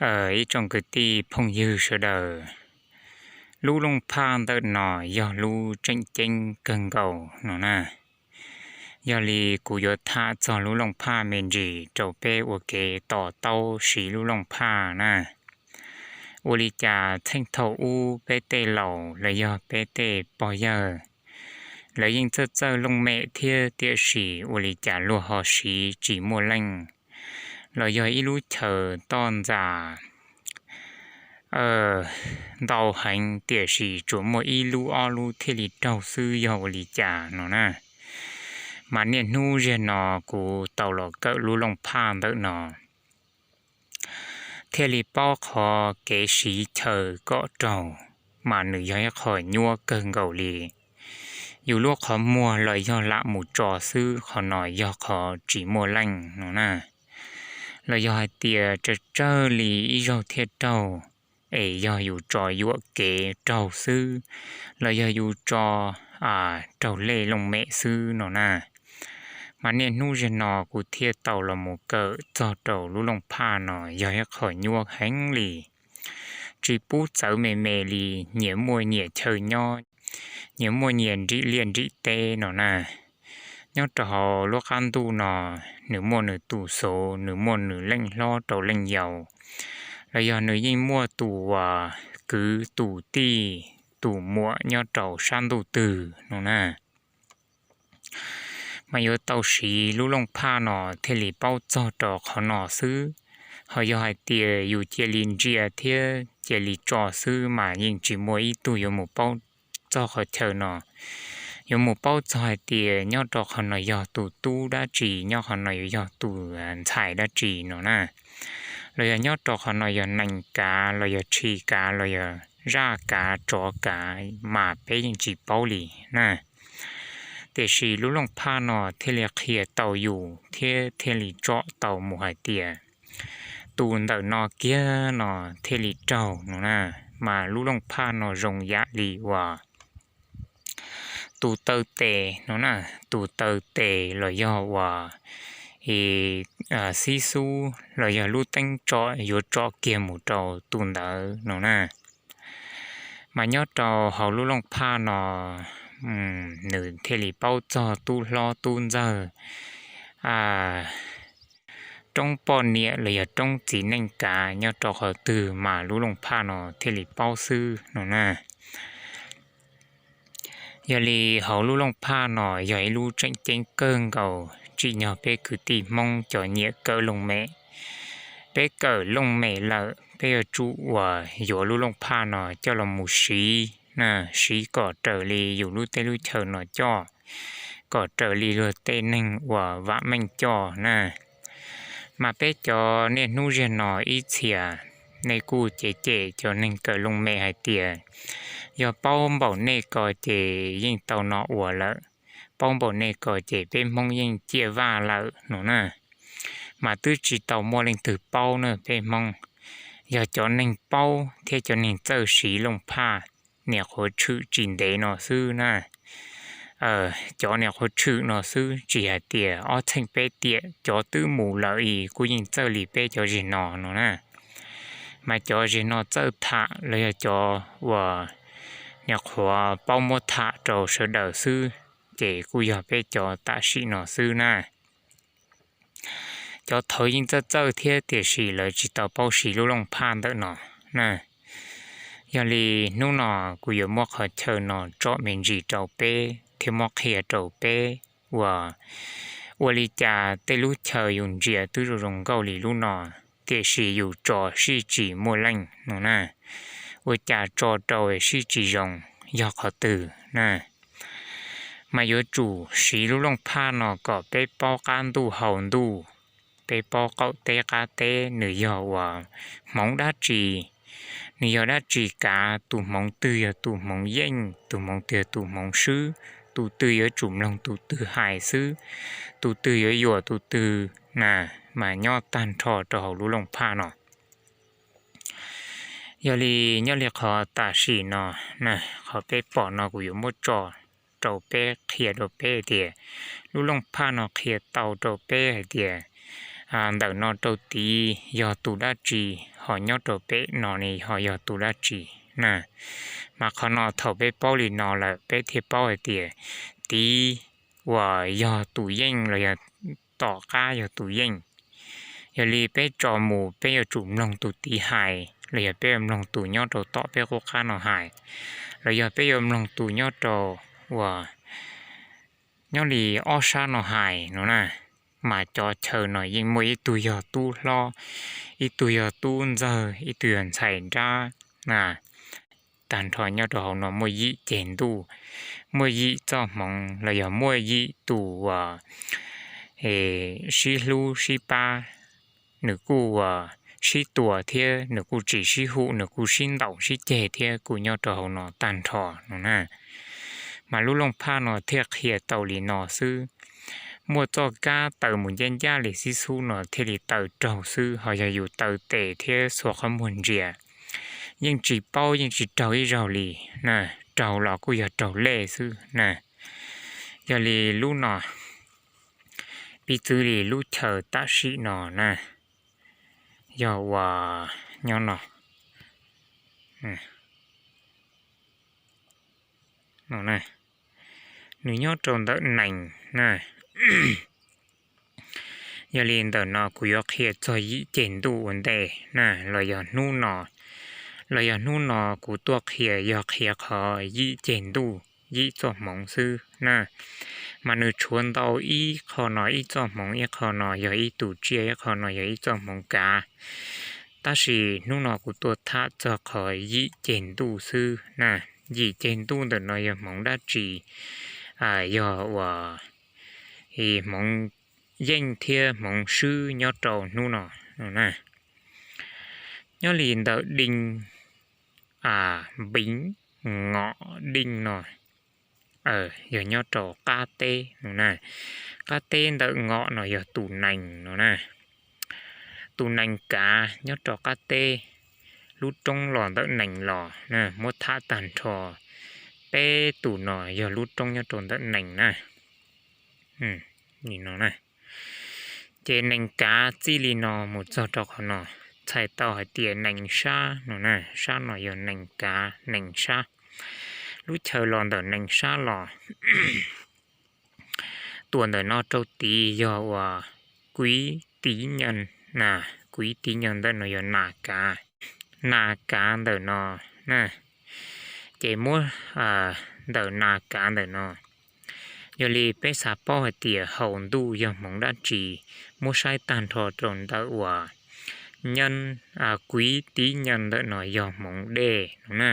Ib tsoom kwv tij phooj ywg sawv daws, lub looj phaj ntawm no yog lub tseem ceeb kawg nkaus no na. Yog li kuv yuav tham txog lub looj phaj me ntsis rau peb ua kev to taub siv lub looj phaj na. Ua li cas txheej thaum ub peb tej laus los yog peb tej pog yawg, lawv yeej txawj txawj looj mem thiab, tiam sis ua li cas luag ho siv tsis muaj leej, los yog ib lub chaw toj ntxas ntau heev, tiam sis tsuas muaj ib lub ob lub thiaj li raug xwb, yog ua li cas no na. Mas niaj hnub ziag no kuv tau los kawm lub looj phaj ntawm no, thiaj li paub qhov kev siv chaw kom raug, mas nws yog ib qho nyuaj kawg nkaus li. Yus lub qhov muag los yog lam mus tso xwb, qhov no yog qhov tsis muaj leej no na. Los yog hais tias tsawg tsawg li ib zaug thiaj raug, es yog yus tso yuam kev raug xwb, los yog yus tso raug lej looj mem xwb no na. Mas niaj hnub ziag no kuv thiaj tau los mus kawm txog rau lub looj phaj no, yog ib qho nyuaj heev li, tsis pub txawv me me li, nyias muaj nyias chaw nyob, nyias muaj nyias nrim liaj nrim teb no na. Nyob rau hauv lub qab ntuj no, nws muaj nws tus xov, nws muaj nws leej hlob rau leej yau, los yog nws yeej muaj tus uas kwv tus tij tus muam nyob rau sab ntuj twg no na. Mas yuav tau siv lub looj phaj no thiaj li paub txog rau qhov no xwb. Ho yog hais tias yus cia li ntsia thiab cia li tso xwb mas yeej tsis muaj ib tug yuav mus paub txog qhov chaw no, yuav mus paub txog hais tias nyob rau qhov no yog tus tub dab tsi, nyob qhov no yuav yog tus ntxhais dab tsi no na, los yog nyob rau qhov no yog nees kav los yog tshis kav los yog zaj kav tsov kav, mas peb yeej tsis paub li na. Tiam sis lub looj phaj no thiaj li qhia tau yus thiab thiaj li tsom tau mus hais tias tus ntawm no kiag no thiaj li raug no na. Mas lub looj phaj no zoo yam li uas tus taw tes no na, tus taw tes los yog uas xib xub los yog lub teeb tsom yuav tsom kiag mus rau tus ntawd no na. Mas nyob rau hauv lub looj phaj no, nws thiaj li paub txog tub hlob tub ntxawg, roob poj niam los yog roob txiv neej kav nyob rau qhov twg mas lub looj phaj no thiaj li paub xwb no na. Yog li hauv lub looj phaj no yog ib lub tseem ceeb kawg nkaus tsim nyog peb kwv tij Hmoob cov nyiam kawm looj mem. Peb kawm looj mem lawm peb yuav tsum uas yuav lub looj phaj no coj los mus siv na, siv kom raws li yus lub teb lub chaw no coj, kom raws li luag tej neeg uas vam meej coj na. Mas peb cov niaj hnub ziag no ib txhia nej kuj cem cem cov neeg kawm looj mem hais tias yog paub npaum nej ko ces yeej tau no ua lawm, paub npaum nej ko ces peb Hmoob yeej ciaj vaj lawm no na. Mas twb tsis tau muaj leej twg paub na peb Hmoob. Yog cov neeg paub thiab cov neeg txawj siv looj phaj niam qhuav tshwm tsis ntev no xwb na. Cov niam qhuav tshwm no xwb, tsis hais tias ob txheej peb tiam cov twb mus lawm es kuj yeej txawj li peb cov zig no no na. Mas cov zig no txawj tham los yog cov uas niam qhuav paub muab tham rau sawv daws xwb, ces kuj yog peb cov tam sim no xwb na. Cov thaud yeej txawj txawj thiab tiam sis lawv tsis tau paub siv lub looj phaj ntawm no na. Yog li hnub no kuv yuav muab qhov chaw no tsom me ntsis rau peb thiab muab qhia rau peb uas ua li cas tej lub chaw yus ntsia twb zoo zoo nkauj li lub no, tiam sis yus tso sij tsis muaj leej no na. Ua cas tso rau sij tsis zoo, yog qhov twg na? Mas yuav tsum siv lub looj phaj no kom peb paub qab ntuj hau ntuj, peb paub qaum teb qab teb nws yog uas hmoov dab tsi, nws yog dab tsi kav, tus hmoov twg yog tus hmoov yeej, tus hmoov twg yog tus hmoov swb, tus twg yuav tsum mloog tus twg hais xwb, tus twg yuav yuam tus twg na, mas nyob tag nrho rau hauv lub looj phaj no. Yog li nyob li qhov tam sim no, qhov peb pom no kuv yuav muab tso rau peb qhia rau peb tias lub looj phaj no qhia tau rau peb hais tias ntawm no rau tid yog tus dab tsi, ho nyob rau pem no ne ho yog tus dab tsi na. Mas qhov no thaum peb paub li no lawm peb thiaj paub hais tias tiv uas yog tus yeej los yog tom qab yog tus yeej. Yog li peb tso mus peb yuav tsum mloog tus tiv hais los yog peb yuav mloog tus nyob rau tom peb qub qab no hais, los yog peb yuav mloog tus nyob rau uas nyob li ob sab no hais no na. Mas cov chaw no yeej muaj ib tug yog tub hlob, ib tug yog tub ntxawg, ib tug yog ntxhais nrab na. Tag nrho nyob rau hauv no muaj yim ceg ntuj, muaj yim txoj hmoov los yog muaj yim tus uas sib hlub sib pab, nws kuj uas sib tua thiab nws kuj tsis sib hum, nws kuj sib ntaus sib ceg thiab kuj nyob rau hauv no tag nrho no na. Mas lub looj phaj no thiaj qhia tau li no xwb. Muaj txoj kab taw mus ncaj ncaj li xib xub no thiaj li taw raug xwb, ho yog yus taw tes thiab xuas qhov muag ntsia yeej tsis paub yeej tsis raug ib zaug li na, raug los kuj yog raug lej xwb na. Yog li lub no piv txwv li lub chaw tam sim no na, yog uas nyob no no na, nws nyob rau ntawm nees na. Yog li ntawm no kuv yuav qhia txog yim ceg ntuj ua ntej na, los yog hnub no, los yog hnub no kuv tuaj qhia yog qhia qhov yim ceg ntuj yim txoj hmoov xwb na. Mas nws tshuav ntau, ib qho no ib txoj hmoov, ib qho no yog ib tus tsiaj, ib qho no yog ib txoj hmoov kav. Tab sis hnub no kuv tuaj tham txog qhov yim ceg ntuj xwb na. Yim ceg ntuj ntawm no yog hmoov dab tsi? Yog uas hmoov yeej thiab hmoov swb nyob rau hnub no na. Nyob li ntawm dij, npiv, ngom, dij no yog nyob rau qab teb no na. Qab teb ntawm ngom no yog tus nees no na. Tus nees kav nyob rau qab teb, lub roob los ntawm nees los, muab tham tag nrho peb tus no yog lub roob nyob rau ntawm nees na. Ces nees kav txij li no mus txog rau qhov no, txhais tau hais tias nees sab no na, sab no yog nees kav nees sab. Lub chaw los ntawm nees sab los, tuaj ntawm no rau tid yog uas kuiv tiv nyees na, kuiv tiv nyees ntawm no yog nas kav, nas kav ntawm no na. Ces muab ntawm nas kav ntawm no, yog li peb xav paub hais tias hauv ntuj yog hmoov dab tsi, muab saib tag nrho rau ntawm uas nyeeb, kuiv tiv nyees ntawm no yog hmoov dej no na.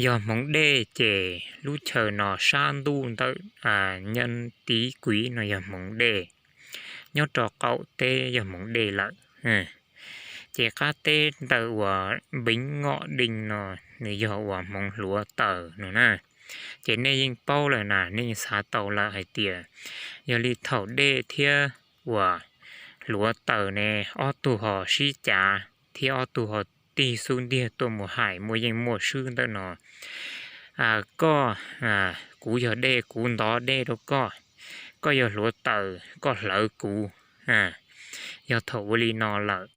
Yog hmoov dej ces lub chaw no sab ntuj ntawm nyeeb tiv kuiv no yog hmoov dej, nyob rau qaum teb yog hmoov dej lawm. Ces qab teb ntawm uas npiv ngom dij no nws yog uas hmoov hluav taws no na. Ces nej yeej paub lawm na, nej yeej xav tau lawm hais tias yog li thaum dej thiab uas hluav taws ne, ob tug ho sib cav thiab ob tug ho tig xub ntiag tuaj mus hais muaj yeej muaj swb ntawm no. Koj, kuv yog dej kuv ntov dej rau koj, koj yog hluav taws koj hlawv kuv. Yog thaum ua li no lawm,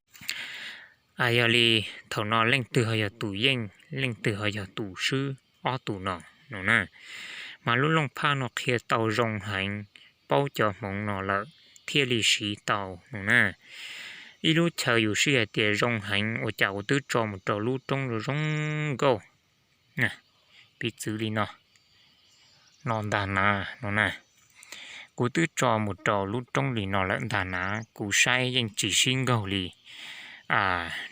yog li thaum no leej twg ho yog tus yeej, leej twg ho yog tus swb ob tus no no na. Mas lub looj phaj no qhia tau zoo heev, paub cov hmoov no lawm thiaj li siv tau no na. Ib lub chaw yus sij hais tias zoo heev ua cas kuv twb tso mus rau lub roob zoo zoo nkauj, piv txwv li no, no ntag na, no na. Kuv twb tso mus rau lub roob li no lawm ntag na, kuv saib yeej tsis sib nkaug li.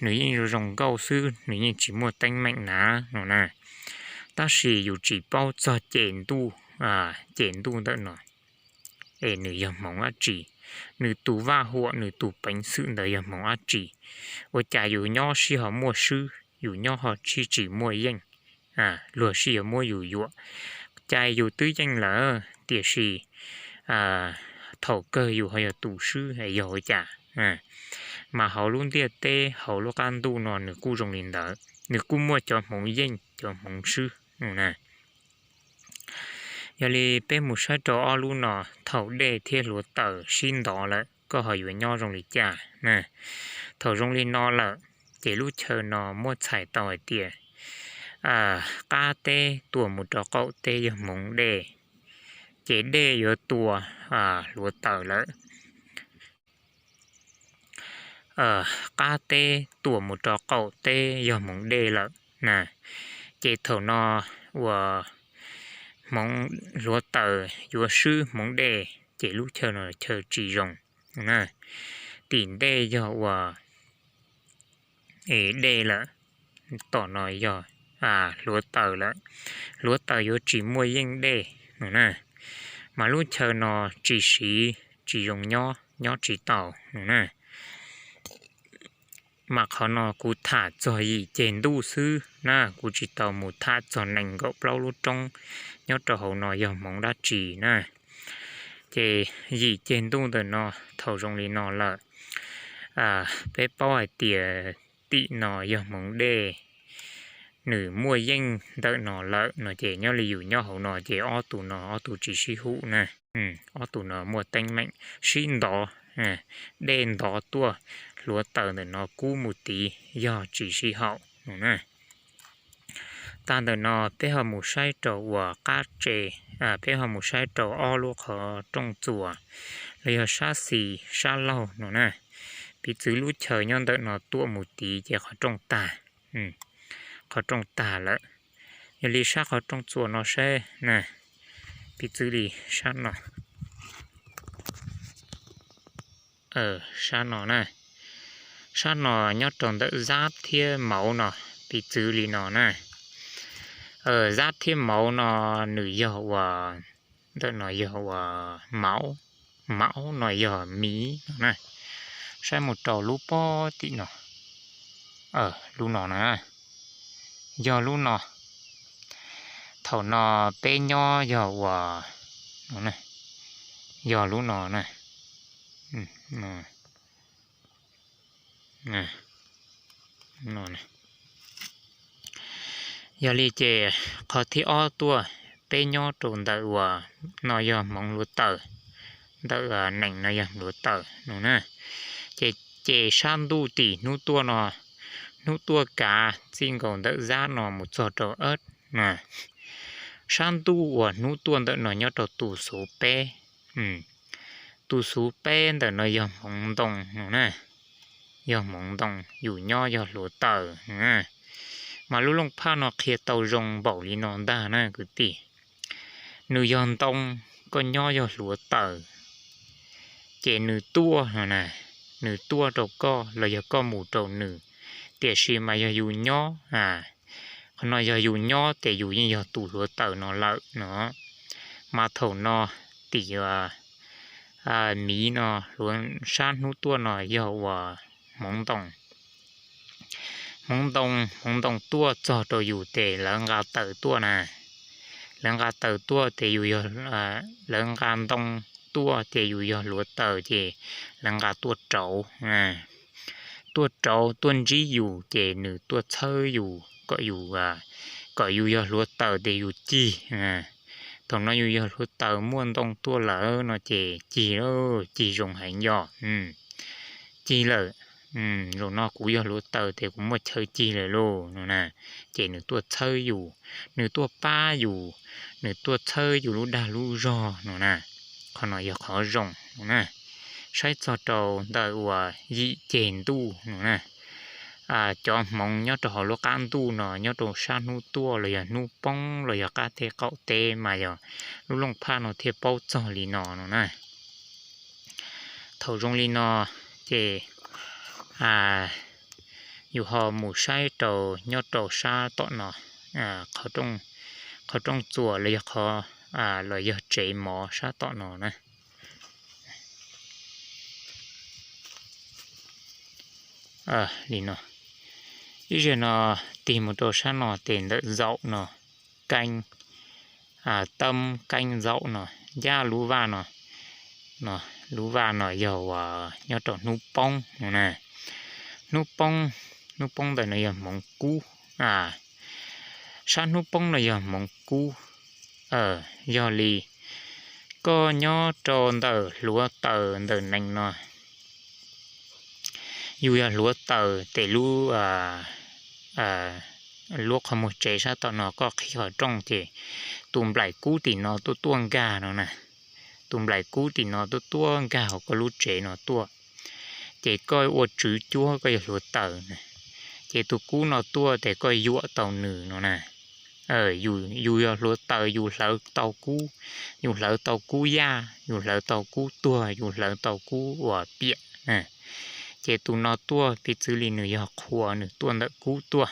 Nws yeej zoo zoo nkauj xwb, nws yeej tsis muaj teeb meem na, no na. Tab sis yus tsis paub txog ces ntuj, ces ntuj ntawm no es nws yog hmoov dab tsi, nws tus vaj huam nws tus peev xwm ntawd yog hmoov dab tsi. Ua cas yus nyob sib ho muaj swb, yus nyob ho sib tsis muaj yeej, luag sib yuav muab yus yuam. Cas yus twb yeej lawm tiam sis thaum kawg yus ho yog tus swb es yog ua cas? Mas hauv lub ntiaj teb hauv lub qab ntuj no nws kuj zoo li ntawd, nws kuj muaj cov hmoov yeej cov hmoov swb no na. Yog li peb mus saib rau ob lub no, thaum dej thiab hluav taws sib ntov lawm, koj ho yuav nyob zoo li cas na. Thaum zoo li no lawm, ces lub chaw no muaj txhais tau hais tias qab teb tuam mus rau qaum teb yog hmoov dej, ces dej yuav tua hluav taws lawm. Qab teb tuam mus rau qaum teb yog hmoov dej lawm na, ces thaum no uas hmoov hluav taws yuav swb hmoov dej, ces lub chaw no chaw tsis zoo na. Tim ntej yog uas dej lawm, tom no yog hluav taws lawm, hluav taws yuav tsis muaj yeej dej no na, mas lub chaw no tsis siv, tsis zoo nyob, nyob tsis tau no na. Mas qhov no kuv tham txog yim ceg ntuj xwb na, kuv tsis tau mus tham txog nees nkaum plaub lub roob nyob rau hauv no yog hmoov dab tsi na. Ces yim ceg ntuj ntawm no, thaum zoo li no lawm, peb paub hais tias tim no yog hmoov dej, nws muaj yeej ntawm no lawm no ces nyob li yus nyob hauv no ces ob tug no ob tug tsis sib haum na. Ob tug no muaj teeb meem sib ntov, dej ntov tuaj, hluav taws ntawm no kub mus tid yog tsis sib haum no na. Tag ntawm no peb ho mus saib rau uas qab tse, peb ho mus saib rau ob lub qhov rooj txuas los yog sab xis sab laug no na. Piv txwv lub chaw nyob ntawm no tuam mus tid ces qhov rooj tag, qhov rooj tag lawm. Yog li sab qhov rooj txuas no saib na, piv txwv li sab no, sab no na, sab no nyob rau ntawm Zab thiab Mauv no, piv txwv li no na. Zab thiab Mauv no nws yog uas, ntawm no yog uas Mauv, Mauv no yog Miv no na. Saib mus rau lub pob tim no, lub no na, yog lub no. Thaum no peb nyob yog uas, yog lub no na. Yog li ces qhov thib ob tuaj, peb nyob rau ntawm uas no yog hmoov hluav taws, ntawm nees no yog hluav taws no na. Ces, ces sab ntuj tim hnub tuaj no, hnub tuaj kav txij nkaus ntawm Zab no mus txog rau Ab na. Sab ntuj uas hnub tuaj ntawm no nyob rau tus xuv peb. Tus xuv peb ntawm no yog hmoov ntoo no na. Yog hmoov ntoo, yus nyob yog hluav taws no na. Mas lub looj phaj no qhia tau zoo npaum li no ntag na kwv tij. Nws yog ntoo, koj nyob yog hluav taws, ces nws tuaj no na, nws tuaj rau koj los yog koj mus rau nws. Tiam sis mas yog yus nyob, qhov no yog yus nyob ces yus yeej yog tus hluav taws no lawm no. Mas thaum no tim Miv no, sab hnub tuaj no yog uas hmoov ntoo. Hmoov ntoo, hmoov ntoo tuaj txog rau yus ces lawv nqa taws tuaj na. Lawv nqa taws tuaj ces yus yog, lawv nqa ntoo tuaj ces yus yog hluav taws ces lawv nqa tuaj rauv. Tuaj rauv tuaj ntsib yus ces nws tuaj txhawb yus kom yus, kom yus yog hluav taws ces yus cig. Thaum no yus yog hluav taws muaj ntoo tuaj lawm no ces cig, cig zoo heev yog. Cig lawm, zaum no kuv yog hluav taws ces kuv muaj chaw cig lawm lauj no na. Ces nws tuaj txhawb yus, nws tuaj pab yus, nws tuaj txhawb yus lub dag lub zog no na. Qhov no yog qhov zoo no na. Saib txog rau ntawm uas yim ceg ntuj no na. Cov hmoov nyob rau hauv lub qab ntuj no nyob rau sab hnub tuaj los yog hnub poob los yog qab teb qaum teb mas yog lub looj phaj no thiaj paub txog li no no na. Thaum zoo li no ces yus ho mus saib rau nyob rau sab tom no, qhov rooj txuas los yog qhov, los yog tsev mov sab tom no na. Li no, ib zaug no tig mus rau sab no ces ntawm zaum no, keeb, teeb keeb zaum no, ncaj lub vaj no, lub vaj no yog uas nyob rau hnub poob no na. Hnub poob, hnub poob ntawm no yog hmoov kub, sab hnub poob no yog hmoov kub. Yog li koj nyob rau ntawm hluav taws ntawm nees no, Yus yog hluav taws tes lub, lub qhov muag tsev sab tom no koj qhib qhov rooj ces tus nplaim kub tim no tuaj tuaj nkag no na. Tus nplaim kub tim no tuaj tuaj nkag hauv koj lub tsev no tuaj, ces koj ua tswv cuab koj yog hluav taws na, ces tus kub no tuaj ces koj yuam tau nws no na. Yus yog hluav taws yus hlawv tau kub, yus hlawv tau kub yaj, yus hlawv tau kub tuag, yus hlawv tau kub uas piam. Ces tus no tuaj piv txwv li nws yog qhua, nws tuaj ntawm kub tuaj,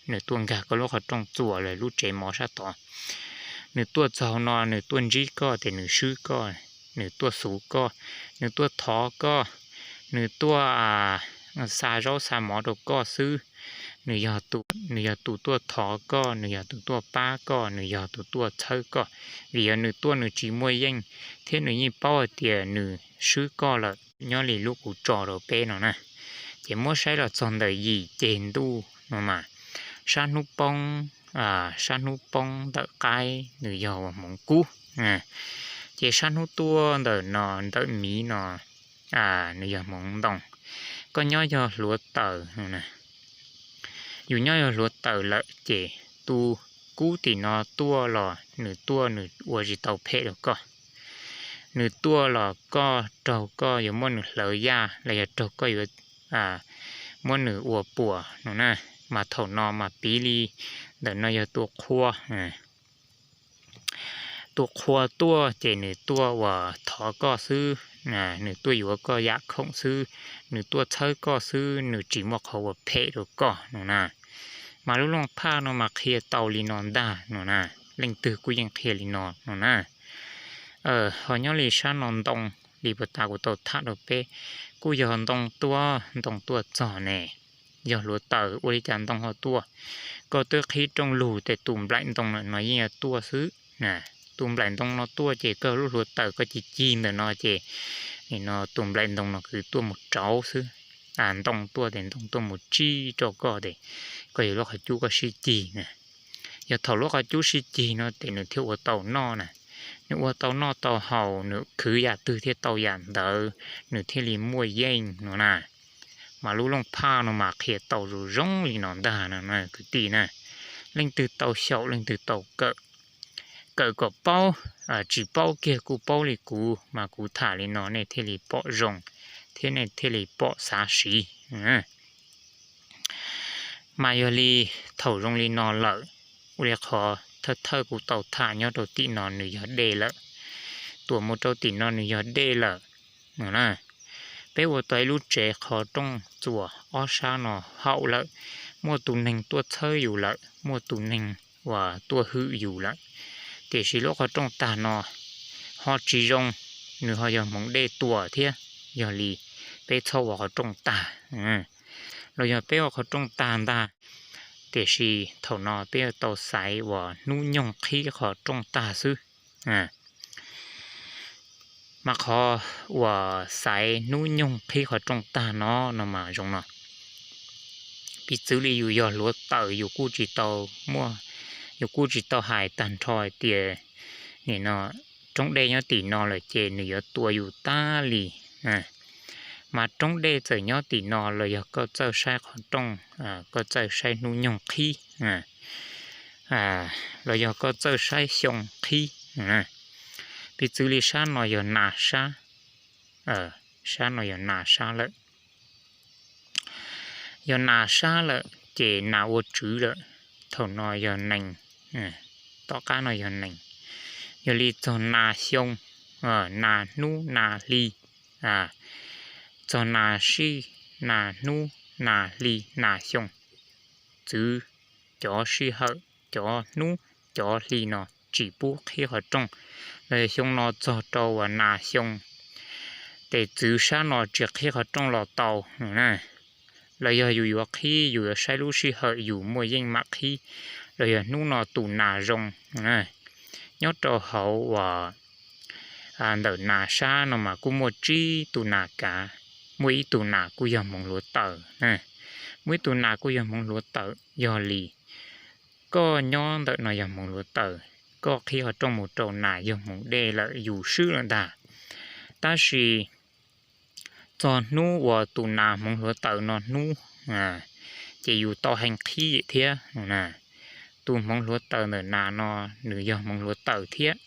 nws tuaj nkag koj lub qhov rooj txuas los lub tsev mov sab tod. Nws tuaj txog no nws tuaj ntsib koj ces nws swb koj, nws tuaj xuv koj, nws tuaj thov koj, nws tuaj xa zaub xa mov rau koj xwb. Nws yog tus tuaj thov koj, nws yog tus tuaj pab koj, nws yog tus tuaj txhawb koj. Vim yog nws tuaj nws tsis muaj yeej, thiab nws yeej paub hais tias nws swb koj lawm. Nyob li lub kuv tso rau peb no na, ces muab saib los txog ntawm yim ceg ntuj no mas, sab hnub poob, sab hnub poob ntawm qaib nws yog hmoov kub, ces sab hnub tuaj ntawm no ntawm miv no nws yog hmoov ntoo. Koj nyob yog hluav taws no na, yus nyob yog hluav taws lawm ces tus kub tim no tuaj los nws tuaj nws ua tsis tau phem rau koj. Nws tuaj los koj raug koj yuav muab nws hlawv yaj los yog raug koj yuav muab nws ua puas no na. Mas thaum no mas piv li ntawm no yog tus qhua. Tus qhua tuaj ces nws tuaj uas thov koj xwb, nws tuaj yuav koj yam khoom xwb, nws tuaj txhawb koj xwb, nws tsis muaj qhov uas phem rau koj no na. Mas lub looj phaj no mas qhia tau li no ntag no na, leej twg kuj yeej qhia li no no na. Ho nyob li sab no ntoo, li puag ta kuv tau tham rau peb, kuj yog ntoo tuaj ntoo tuaj txog ne, yog hluav taws ua li cas ntoo ho tuaj. Koj twb qhib rooj lug ces tus nplaim ntoo no yeej yuav tuaj xwb. Tus nplaim ntoo no tuaj ces koj lub hluav taws koj cig cig ntawm no ces nim no tus nplaim ntoo no kwv tuaj mus rauv xwb. Ntoo tuaj ces ntoo tuaj mus tsib rau koj ces koj yuav lub qhov cub koj sib cig na. Yog thaum lub qhov cub sib cig no ces nws thiaj ua tau noj na. Nws ua tau noj tau haus, nws khwv yam twg thiaj tau yam ntawd, nws thiaj li muaj yeej no na. Mas lub looj phaj no mas qhia tau zoo zoo li no ntag no kwv tij na. Leej twg tau xyaum leej twg tau kawm, kawm kom paub, tsis paub kiag kuj paub li kuv, mas kuv tham li no nej thiaj li pom zoo, thiab nej thiaj li pom xav siv. Mas yog li thaum zoo li no lawm, ua li qhov thawj thawj kuv tau tham nyob rau tim no nws yog dej lawm, tuam mus rau tim no nws yog dej lawm no na. Peb ua tau ib lub tsev qhov rooj txuas ob sab no haum lawm, muaj tus neeg tuaj txhawb yus lawm, muaj tus neeg uas tuaj hwm yus lawm, tiam sis lub qhov rooj tag no ho tsis zoo, nws ho yog hmoov dej tuaj thiab. Yog li peb txhob ua qhov rooj tag, los yog peb ua qhov rooj tag ntag, tiam sis thaum no peb yuav tau xaiv uas hnub nyoog qhib qhov rooj tag xwb. Mas qhov uas xaiv hnub nyoog qhib qhov rooj tag no no mas zoo no. Piv txwv li yus yog hluav taws yus kuj tsis tau muaj, yus kuj tsis tau hais tag nrho hais tias nim no roob dej nyob tim no lawm ces nws yuav tua yus tag li. Mas roob dej txawm nyob tim no los yog koj txawj saib qhov rooj, koj txawj saib hnub nyoog qhib, los yog koj txawj saib xyoo qhib. Piv txwv li sab no yog nas sab, sab no yog nas sab lawm. Yog nas sab lawm ces nas ua tswv lawm. Thaum no yog nees, tom qab no yog nees. Yog li txog nas xyoo, nas hnub nas hli, txog nas sij, nas hnub, nas hli, nas xyoo, txwv cov sij hawm, cov hnub, cov hli no tsis pub qhib qhov rooj. Los yog xyoo no txog rau uas nas xyoo, ces txwv sab no tsis qhib qhov rooj los tau no na. Los yog yus yuav qhib yus yuav saib lub sij hawm yus muaj yeej mam qhib. Los yog hnub no tus nas zoo, nyob rau hauv uas ntawm nas sab no mas kuj muaj tsib tus nas kav, muaj ib tus nas kuj yog hmoov hluav taws. Muaj ib tus nas kuj yog hmoov hluav taws, yog li koj nyob ntawm no yog hmoov hluav taws, koj qhib qhov rooj mus rau nas yog hmoov dej lawm yus swb lawm ntag. Tab sis txog hnub uas tus nas hmoov hluav taws no hnub, ces yus tau hee qhib thiab no na. Tus hmoov hluav taws ntawm nas no nws yog hmoov hluav taws thiab.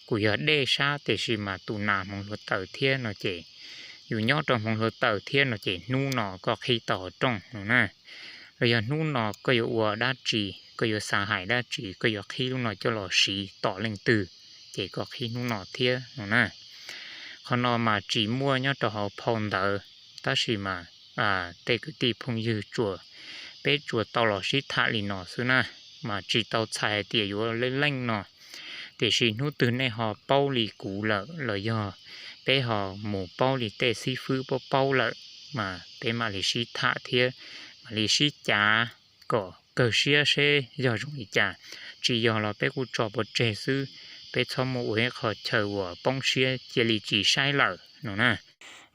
Kuj yog dej sab tiam sis mas tus nas hmoov hluav taws thiab no ces, yus nyob rau hmoov hluav taws thiab no ces hnub no koj qhib tau qhov rooj no na. Los yog hnub no koj yuav ua dab tsi, koj yuav xav hais dab tsi, koj yuav qhib lub no coj los siv tom leej twg, ces koj qhib hnub no thiab no na. Qhov no mas tsis muaj nyob rau hauv phau ntawv, tab sis mas tej kwv tij phooj ywg tsuas, peb tsuas tau los sib tham li no xwb na, mas tsis tau txhais hais tias yuav leej leej no. Tiam sis hnub twg nej ho paub li kuv lawm los yog peb ho mus paub li tej xib fwb paub paub lawm, mas peb mam li sib tham thiab mam li sib cav kom kawg siab seb yog zoo li cas. Tsis yog los peb kuj tso pov tseg xwb, peb txhob muaj ua ib qho chaw uas poob siab cia li tsis saib lawm no na.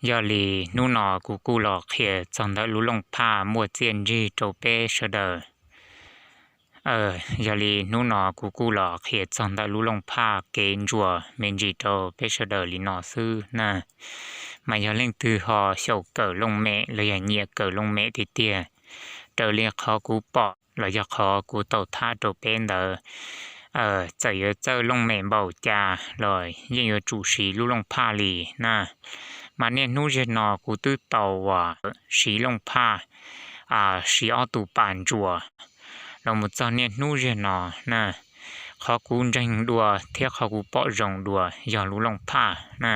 Yog li hnub no kuv kuj los qhia txog ntawm lub looj phaj muaj txiaj ntsig rau peb sawv daws. Yog li hnub no kuv kuj los qhia txog ntawm lub looj phaj kev ntsuas me ntsis rau peb sawv daws li no xwb na. Mas yog leej twg ho xyaum kawm looj mem los yog nyiam kawm looj mem tiag tiag, raws li qhov kuv pom los yog qhov kuv tau tham rau peb ntawd, txawm yuav txawj looj mem npaum cas los yeej yuav tsum siv lub looj phaj li na. Mas niaj hnub ziag no kuv twb tau uas siv looj phaj, siv ob tug pas ntsuas los mus txog niaj hnub ziag no na. Qhov kuv ntseeg dua thiab qhov kuv pom zoo dua yog lub looj phaj na.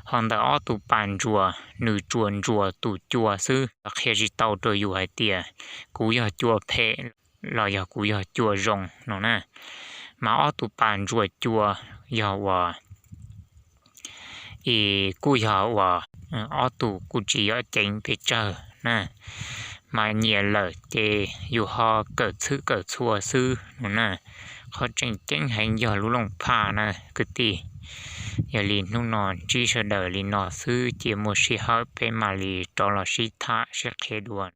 Ho ntawm ob tug pas ntsuas, nws tsuas ntsuas tus cua xwb, qhia tsis tau rau yus hais tias kuv yog cua phem los yog kuv yog cua zoo no na. Mas ob tug pas ntsuas cua yog uas, es kuj yog uas ob tug kuj tsis yog ceev pes tsawg na. Mas nyiam lawm ces yus ho kawm txhwb kawm txhua xwb no na. Qhov tseem ceeb heev yog lub looj phaj na kwv tij. Yog li hnub no ntsib sawv daws li no xwb, cia muaj sij hawm peb mam li rov los sib tham sib qhia dua.